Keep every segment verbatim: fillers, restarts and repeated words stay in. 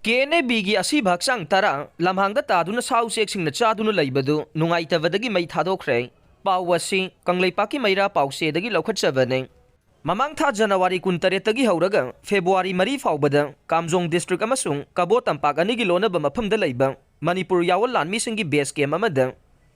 K N A ꯕꯤꯒꯤ ꯑꯁꯤꯕ ꯍꯛꯆꯥꯡ ꯇꯔꯥ ꯂꯝꯍꯥꯡꯗ ꯇꯥꯗꯨꯅ ꯁꯥ ꯎꯆꯦꯛꯁꯤꯡꯅ ꯆꯥꯗꯨꯅ ꯂꯩꯕꯗꯨ ꯅꯨꯡꯉꯥꯏꯇꯕꯗꯒꯤ ꯃꯩ ꯊꯥꯗꯣꯛꯈ꯭ꯔꯦ꯫ ꯄꯥꯎ ꯑꯁꯤ ꯀꯪꯂꯩꯄꯥꯛꯀꯤ ꯃꯩꯔꯥ ꯄꯥꯎꯆꯦꯗꯒꯤ ꯂꯧꯈꯠꯆꯕꯅꯤ꯫ ꯃꯃꯥꯡ ꯊꯥ ꯖꯅꯋꯥꯔꯤ ꯀꯨꯟꯇꯔꯦꯠꯇꯒꯤ ꯍꯧꯔꯒ ꯐꯦꯕ꯭ꯔꯨꯋꯥꯔꯤ ꯃꯔꯤ ꯐꯥꯎꯕꯗ ꯀꯥꯝꯖꯣꯡ ꯗꯤꯁꯇ꯭ꯔꯤꯛ ꯑꯃꯁꯨꯡ ꯀꯕꯣ ꯇꯝꯄꯥꯛ ꯑꯅꯤꯒꯤ ꯂꯣꯟꯅꯕ ꯃꯐꯝꯗ ꯂꯩꯕ ꯃꯅꯤꯄꯨꯔ ꯌꯥꯑꯣꯜ ꯂꯥꯟꯃꯤꯁꯤꯡꯒꯤ ꯕꯦꯁ ꯀꯦꯝꯞ ꯑꯃꯗ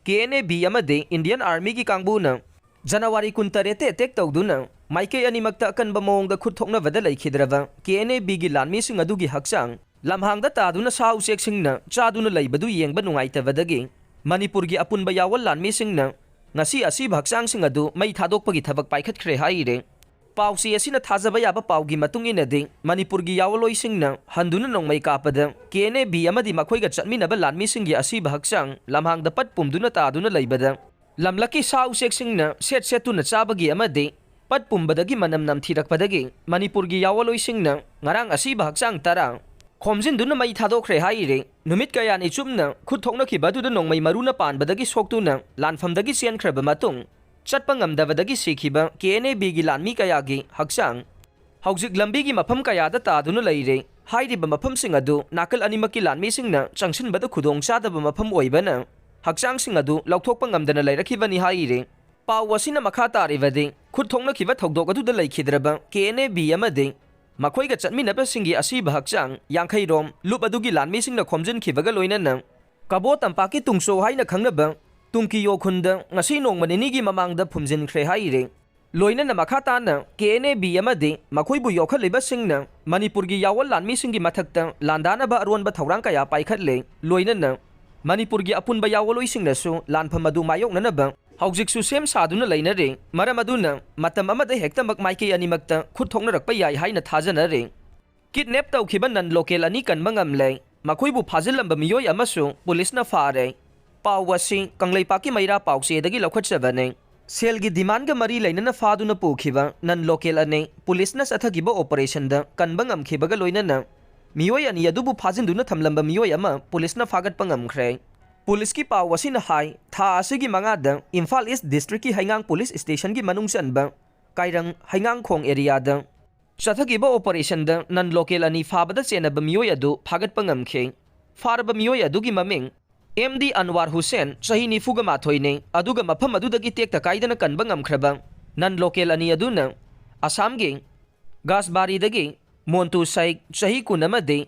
ꯀꯦ ꯑꯦꯟ ꯑꯦ ꯕꯤ ꯑꯃꯗꯤ ꯏꯟꯗꯤꯌꯟ ꯑꯥꯔꯃꯤꯒꯤ ꯀꯥꯡꯕꯨꯅ ꯖꯅꯋꯥꯔꯤ ꯀꯨꯟꯇꯔꯦꯠꯇ ꯑꯦꯇꯦꯛ ꯇꯧꯗꯨꯅ ꯃꯥꯏꯀꯩ ꯑꯅꯤꯃꯛꯇ ꯑꯀꯟꯕ ꯃꯑꯣꯡꯗ ꯈꯨꯠ ꯊꯣꯛꯅꯕꯗ ꯂꯩꯈꯤꯗ꯭ꯔꯕ ꯀꯦ ꯑꯦꯟ ꯑꯦ ꯕꯤꯒꯤ ꯂꯥꯟꯃꯤꯁꯤꯡ ꯑꯗꯨꯒꯤ ꯍꯛꯆꯥꯡ ꯂꯝꯍꯥꯡꯗ ꯇꯥꯗꯨꯅ ꯁꯥ ꯎꯆꯦꯛꯁꯤꯡꯅ ꯆꯥꯗꯨꯅ ꯂꯩꯕꯗꯨ ꯌꯦꯡꯕ ꯅꯨꯡꯉꯥꯏꯇꯕꯗꯒꯤ ꯃꯅꯤꯄꯨꯔꯒꯤ ꯑꯄꯨꯟꯕ ꯌꯥꯑꯣꯜ ꯂꯥꯟꯃꯤꯁꯤꯡꯅ ꯉꯁꯤ ꯑꯁꯤꯕ ꯍꯛꯆꯥꯡꯁꯤꯡ ꯑꯗꯨ ꯃꯩ ꯊꯥꯗꯣꯛꯄꯒꯤ ꯊꯕꯛ ꯄꯥꯏꯈꯠꯈ꯭ꯔꯦ ꯍꯥꯏꯔꯤ꯫ ꯄꯥꯎꯆꯦ ꯑꯁꯤꯅ ꯊꯥꯖꯕ ꯌꯥꯕ ꯄꯥꯎꯒꯤ ꯃꯇꯨꯡ ꯏꯟꯅꯗꯤ, ꯃꯅꯤꯄꯨꯔꯒꯤ ꯌꯥꯑꯣꯜꯂꯣꯏꯁꯤꯡꯅ ꯍꯟꯗꯨꯅ ꯅꯣꯡꯃꯩ ꯀꯥꯞꯄꯗ ꯀꯦ ꯑꯦꯟ ꯑꯦ ꯕꯤ ꯑꯃꯗꯤ ꯃꯈꯣꯏꯒ ꯆꯠꯃꯤꯟꯅꯕ ꯂꯥꯟꯃꯤꯁꯤꯡꯒꯤ ꯑꯁꯤꯕ ꯍꯛꯆꯥꯡ ꯂꯝꯍꯥꯡꯗ ꯄꯠ ꯄꯨꯝꯗꯨꯅ ꯇꯥꯗꯨꯅ ꯂꯩꯕꯗ, ꯂꯝꯂꯛꯀꯤ ꯁꯥ ꯎꯆꯦꯛꯁꯤꯡꯅ ꯁꯦꯠ ꯁꯦꯠꯇꯨꯅ ꯆꯥꯕꯒꯤ ꯑꯃꯗꯤ ꯄꯠ ꯄꯨꯝꯕꯗꯒꯤ ꯃꯅꯝ ꯅꯝꯊꯤꯔꯛꯄꯗꯒꯤ ꯃꯅꯤꯄꯨꯔꯒꯤ ꯌꯥꯑꯣꯜꯂꯣꯏꯁꯤꯡꯅ ꯉꯔꯥꯡ ꯑꯁꯤꯕ ꯍꯛꯆꯥꯡ ꯇꯔꯥ ꯈꯣꯝꯖꯤꯟꯗꯨꯅ ꯃꯩ ꯊꯥꯗꯣꯛꯈ꯭ꯔꯦ ꯍꯥꯏꯔꯤ꯫ ꯅꯨꯃꯤꯠ ꯀꯌꯥꯅꯤ ꯆꯨꯞꯅ ꯈꯨꯠ ꯊꯣꯛꯅꯈꯤꯕ ꯑꯗꯨꯗ ꯅꯣꯡꯃꯩ ꯃꯔꯨꯅ ꯄꯥꯟꯕꯗꯒꯤ ꯁꯣꯛꯇꯨꯅ ꯂꯥꯟꯐꯝꯗꯒꯤ ꯆꯦꯟꯈ꯭ꯔꯕ ꯃꯇꯨꯡ, ꯆꯠꯄ ꯉꯝꯗꯕꯗꯒꯤ ꯁꯤꯈꯤꯕ ꯀꯦ ꯑꯦꯟ ꯑꯦ ꯕꯤꯒꯤ ꯂꯥꯟꯃꯤ ꯀꯌꯥꯒꯤ ꯍꯛꯆꯥꯡ ꯍꯧꯖꯤꯛ ꯂꯝꯕꯤꯒꯤ ꯃꯐꯝ ꯀꯌꯥꯗ ꯇꯥꯗꯨꯅ ꯂꯩꯔꯦ꯫ ꯍꯥꯏꯔꯤꯕ ꯃꯐꯝꯁꯤꯡ ꯑꯗꯨ ꯅꯥꯀꯜ ꯑꯅꯤꯃꯛꯀꯤ ꯂꯥꯟꯃꯤꯁꯤꯡꯅ ꯆꯪꯁꯤꯟꯕꯗ ꯈꯨꯗꯣꯡꯆꯥꯗꯕ ꯃꯐꯝ ꯑꯣꯏꯕꯅ, ꯍꯛꯆꯥꯡꯁꯤꯡ ꯑꯗꯨ ꯂꯧꯊꯣꯛꯄ ꯉꯝꯗꯅ ꯂꯩꯔꯛꯈꯤꯕꯅꯤ ꯍꯥꯏꯔꯤ꯫ ꯄꯥꯎ ꯑꯁꯤꯅ ꯃꯈꯥ ꯇꯥꯔꯤꯕꯗꯤ, ꯈꯨꯠ ꯊꯣꯛꯅꯈꯤꯕ ꯊꯧꯗꯣꯛ ꯑꯗꯨꯗ ꯂꯩꯈꯤꯗ꯭ꯔꯕ ꯀꯦ ꯑꯦꯟ ꯑꯦ ꯕꯤ ꯑꯃꯗꯤ ꯃꯈꯣꯏꯒ ꯆꯠꯃꯤꯟꯅꯕꯁꯤꯡꯒꯤ ꯑꯁꯤꯕ ꯍꯛꯆꯥꯡ ꯌꯥꯡꯈꯩꯔꯣꯝ ꯂꯨꯞ ꯑꯗꯨꯒꯤ ꯂꯥꯟꯃꯤꯁꯤꯡꯅ ꯈꯣꯝꯖꯤꯟꯈꯤꯕꯒ ꯂꯣꯏꯅꯅ ꯀꯕꯣ ꯇꯝꯄꯥꯛꯀꯤ ꯇꯨꯡꯆꯣ ꯍꯥꯏꯅ ꯈꯪꯅꯕ ꯇꯨꯡꯀꯤꯌꯣ ꯈꯨꯟꯗ ꯉꯁꯤ ꯅꯣꯡꯃ ꯅꯤꯅꯤꯒꯤ ꯃꯃꯥꯡꯗ ꯐꯨꯝꯖꯤꯟꯈ꯭ꯔꯦ ꯍꯥꯏꯔꯤ꯫ ꯂꯣꯏꯅꯅ ꯃꯈꯥ ꯇꯥꯅ ꯀꯦ ꯑꯦꯟ ꯑꯦ ꯕꯤ ꯑꯃꯗꯤ ꯃꯈꯣꯏꯕꯨ ꯌꯣꯛꯈꯠꯂꯤꯕꯁꯤꯡꯅ ꯃꯅꯤꯄꯨꯔꯒꯤ ꯌꯥꯑꯣꯜ ꯂꯥꯟꯃꯤꯁꯤꯡꯒꯤ ꯃꯊꯛꯇ ꯂꯥꯟꯗꯥꯅꯕ ꯑꯔꯣꯟꯕ ꯊꯧꯔꯥꯡ ꯀꯌꯥ ꯄꯥꯏꯈꯠꯂꯦ꯫ ꯂꯣꯏꯅꯅ ꯃꯅꯤꯄꯨꯔꯒꯤ ꯑꯄꯨꯟꯕ ꯌꯥꯑꯣꯜꯂꯣꯏꯁꯤꯡꯅꯁꯨ ꯂꯥꯟꯐꯝ ꯑꯗꯨ ꯃꯥꯌꯣꯛꯅꯅꯕ ꯍꯧꯖꯤꯛꯁꯨ ꯁꯦꯝ ꯁꯥꯗꯨꯅ ꯂꯩꯅꯔꯤ꯫ ꯃꯔꯝ ꯑꯗꯨꯅ ꯃꯇꯝ ꯑꯃꯗ ꯍꯦꯛꯇꯃꯛ ꯃꯥꯏꯀꯩ ꯑꯅꯤꯃꯛꯇ ꯈꯨꯠ ꯊꯣꯛꯅꯔꯛꯄ ꯌꯥꯏ ꯍꯥꯏꯅ ꯊꯥꯖꯅꯔꯤ꯫ ꯀꯤꯗꯅꯦꯞ ꯇꯧꯈꯤꯕ ꯅꯟ ꯂꯣꯀꯦꯜ ꯑꯅꯤ ꯀꯟꯕ ꯉꯝꯂꯦ꯫ ꯃꯈꯣꯏꯕꯨ ꯐꯥꯖꯤꯜꯂꯝꯕ ꯃꯤꯑꯣꯏ ꯑꯃꯁꯨ ꯄꯨꯂꯤꯁꯅ ꯐꯥꯔꯦ꯫ ꯄꯥꯎ ꯑꯁꯤ ꯀꯪꯂꯩꯄꯥꯛꯀꯤ ꯃꯩꯔꯥ ꯄꯥꯎꯆꯦꯗꯒꯤ ꯂꯧꯈꯠꯆꯕꯅꯤ꯫ ꯁꯦꯜꯒꯤ ꯗꯤꯃꯥꯟꯒ ꯃꯔꯤ ꯂꯩꯅꯅ ꯐꯥꯗꯨꯅ ꯄꯨꯈꯤꯕ ꯅꯟ ꯂꯣꯀꯦꯜ ꯑꯅꯤ ꯄꯨꯂꯤꯁꯅ ꯆꯠꯊꯈꯤꯕ ꯑꯣꯄꯔꯦꯁꯟꯗ ꯀꯟꯕ ꯉꯝꯈꯤꯕꯒ ꯂꯣꯏꯅꯅ ꯃꯤꯑꯣꯏ ꯑꯅꯤ ꯑꯗꯨꯕꯨ ꯐꯥꯖꯤꯟꯗꯨꯅ ꯊꯝꯂꯝꯕ ꯃꯤꯑꯣꯏ ꯑꯃ ꯄꯨꯂꯤꯁꯅ ꯐꯥꯒꯠꯄ ꯉꯝꯈ꯭ꯔꯦ꯫ ꯄꯨꯂꯤꯁꯀꯤ ꯄꯥꯎ ꯑꯁꯤꯅ ꯍꯥꯏ, ꯊꯥ ꯑꯁꯤꯒꯤ ꯃꯉꯥꯗ ꯏꯝꯐꯥꯜ ꯏꯁ ꯗꯤꯁꯇ꯭ꯔꯤꯛꯀꯤ ꯍꯩꯉꯥꯡ ꯄꯨꯂꯤꯁ ꯁ꯭ꯇꯦꯁꯟꯒꯤ ꯃꯅꯨꯡ ꯆꯟꯕ ꯀꯥꯏꯔꯪ ꯍꯩꯉꯥꯡꯈꯣꯡ ꯑꯦꯔꯤꯌꯥꯗ ꯆꯠꯊꯈꯤꯕ ꯑꯣꯄꯔꯦꯁꯟꯗ ꯅꯟ ꯂꯣꯀꯦꯜ ꯑꯅꯤ ꯐꯥꯕꯗ ꯆꯦꯟꯅꯕ ꯃꯤꯑꯣꯏ ꯑꯗꯨ ꯐꯥꯒꯠꯄ ꯉꯝꯈꯤ꯫ ꯐꯥꯔꯕ ꯃꯤꯑꯣꯏ ꯑꯗꯨꯒꯤ ꯃꯃꯤꯡ ꯑꯦꯝ ꯗꯤ ꯑꯟꯋꯥꯔ ꯍꯨꯁꯦꯟ, ꯆꯍꯤ ꯅꯤꯐꯨꯒ ꯃꯥꯊꯣꯏꯅꯤ, ꯑꯗꯨꯒ ꯃꯐꯝ ꯑꯗꯨꯗꯒꯤ ꯇꯦꯛꯇ ꯀꯥꯏꯗꯅ ꯀꯟꯕ ꯉꯝꯈ꯭ꯔꯕ ꯅꯟ ꯂꯣꯀꯦꯜ ꯑꯅꯤ ꯑꯗꯨꯅ ꯑꯁꯥꯝꯒꯤ ꯒꯥꯁꯕꯥꯔꯤꯗꯒꯤ ꯃꯣꯟꯇꯨ ꯁꯥꯏꯛ, ꯆꯍꯤ ꯀꯨꯟ ꯑꯃꯗꯤ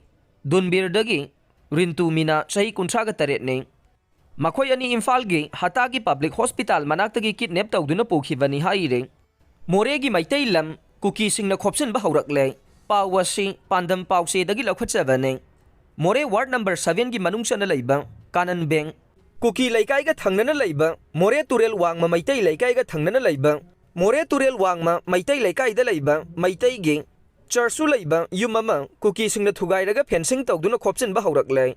ꯗꯨꯟꯕꯤꯔꯗꯒꯤ ꯔꯤꯟꯇꯨ ꯃꯤꯅꯥ, ꯆꯍꯤ ꯀꯨꯟꯊ꯭ꯔꯥꯒ ꯇꯔꯦꯠꯅꯤ꯫ ꯃꯈꯣꯏ ꯑꯅꯤ ꯏꯝꯐꯥꯜꯒꯤ ꯍꯇꯥꯒꯤ ꯄꯕ꯭ꯂꯤꯛ ꯍꯣꯁꯄꯤꯇꯥꯜ ꯃꯅꯥꯛꯇꯒꯤ ꯀꯤꯗꯅꯦꯞ ꯇꯧꯗꯨꯅ ꯄꯨꯈꯤꯕꯅꯤ ꯍꯥꯏꯔꯤ꯫ ꯃꯣꯔꯦꯒꯤ ꯃꯩꯇꯩ ꯂꯝ ꯀꯨꯀꯤꯁꯤꯡꯅ ꯈꯣꯞꯆꯤꯟꯕ ꯍꯧꯔꯛꯂꯦ꯫ ꯄꯥꯎ ꯑꯁꯤ ꯄꯥꯟꯗꯝ ꯄꯥꯎꯆꯦꯗꯒꯤ ꯂꯧꯈꯠꯆꯕꯅꯤ꯫ ꯃꯣꯔꯦ ꯋꯥꯔꯗ ꯅꯝꯕꯔ ꯁꯚꯦꯟꯒꯤ ꯃꯅꯨꯡ ꯆꯟꯅ ꯂꯩꯕ ꯀꯥꯅꯟ ꯕꯦꯡ, ꯀꯨꯀꯤ ꯂꯩꯀꯥꯏꯒ ꯊꯪꯅꯅ ꯂꯩꯕ ꯃꯣꯔꯦ ꯇꯨꯔꯦꯜ ꯋꯥꯡꯃ ꯃꯩꯇꯩ ꯂꯩꯀꯥꯏꯒ ꯊꯪꯅꯅ ꯂꯩꯕ ꯃꯣꯔꯦ ꯇꯨꯔꯦꯜ ꯋꯥꯡꯃ ꯃꯩꯇꯩ ꯂꯩꯀꯥꯏꯗ ꯂꯩꯕ ꯃꯩꯇꯩꯒꯤ ꯆꯔꯆꯁꯨ ꯂꯩꯕ ꯌꯨꯝ ꯑꯃ ꯀꯨꯀꯤꯁꯤꯡꯅ ꯊꯨꯒꯥꯏꯔꯒ ꯐꯦꯟꯁꯤꯡ ꯇꯧꯗꯨꯅ ꯈꯣꯞꯆꯤꯟꯕ ꯍꯧꯔꯛꯂꯦ꯫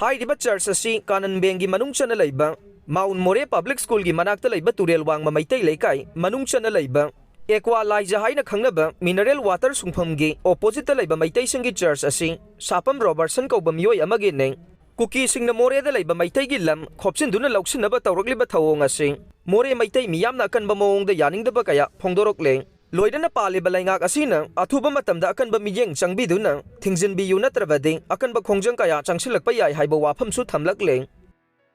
ꯍꯥꯏꯔꯤꯕ ꯆꯔꯆ ꯑꯁꯤ ꯀꯥꯅꯟ ꯕꯦꯡꯒꯤ ꯃꯅꯨꯡ ꯆꯟꯅ ꯂꯩꯕ ꯃꯥꯎꯟ ꯃꯣꯔꯦ ꯄꯕ꯭ꯂꯤꯛ ꯁ꯭ꯀꯨꯜꯒꯤ ꯃꯅꯥꯛꯇ ꯂꯩꯕ ꯇꯨꯔꯦꯜ ꯋꯥꯡꯃ ꯃꯩꯇꯩ ꯂꯩꯀꯥꯏ ꯃꯅꯨꯡ ꯆꯟꯅ ꯂꯩꯕ ꯑꯦꯀ꯭ꯋꯥ ꯂꯥꯏꯖ ꯍꯥꯏꯅ ꯈꯪꯅꯕ ꯃꯤꯅꯔꯦꯜ ꯋꯥꯇꯔ ꯁꯨꯡꯐꯝꯒꯤ ꯑꯣꯄꯣꯖꯤꯠꯇ ꯂꯩꯕ ꯃꯩꯇꯩꯁꯤꯡꯒꯤ ꯆꯔꯆ ꯑꯁꯤ ꯁꯥꯄꯝ ꯔꯣꯕꯔꯠꯁꯟ ꯀꯧꯕ ꯃꯤꯑꯣꯏ ꯑꯃꯒꯤꯅꯤ꯫ ꯀꯨꯀꯤꯁꯤꯡꯅ ꯃꯣꯔꯦꯗ ꯂꯩꯕ ꯃꯩꯇꯩꯒꯤ ꯂꯝ ꯈꯣꯞꯆꯤꯟꯗꯨꯅ ꯂꯧꯁꯤꯟꯅꯕ ꯇꯧꯔꯛꯂꯤꯕ ꯊꯧꯑꯣꯡ ꯑꯁꯤ ꯃꯣꯔꯦ ꯃꯩꯇꯩ ꯃꯤꯌꯥꯝꯅ ꯑꯀꯟꯕ ꯃꯑꯣꯡꯗ ꯌꯥꯅꯤꯡꯗꯕ ꯀꯌꯥ ꯐꯣꯡꯗꯣꯔꯛꯂꯦ꯫ ꯂꯣꯏꯅꯅ ꯄꯥꯜꯂꯤꯕ ꯂꯩꯉꯥꯛ ꯑꯁꯤꯅ ꯑꯊꯨꯕ ꯃꯇꯝꯗ ꯑꯀꯟꯕ ꯃꯤꯠꯌꯦꯡ ꯆꯪꯕꯤꯗꯨꯅ ꯊꯤꯡꯖꯤꯟꯕꯤꯌꯨ, ꯅꯠꯇ꯭ꯔꯕꯗꯤ ꯑꯀꯟꯕ ꯈꯣꯡꯖꯪ ꯀꯌꯥ ꯆꯪꯁꯤꯜꯂꯛꯄ ꯌꯥꯏ ꯍꯥꯏꯕ ꯋꯥꯐꯝꯁꯨ ꯊꯝꯂꯛꯂꯦ꯫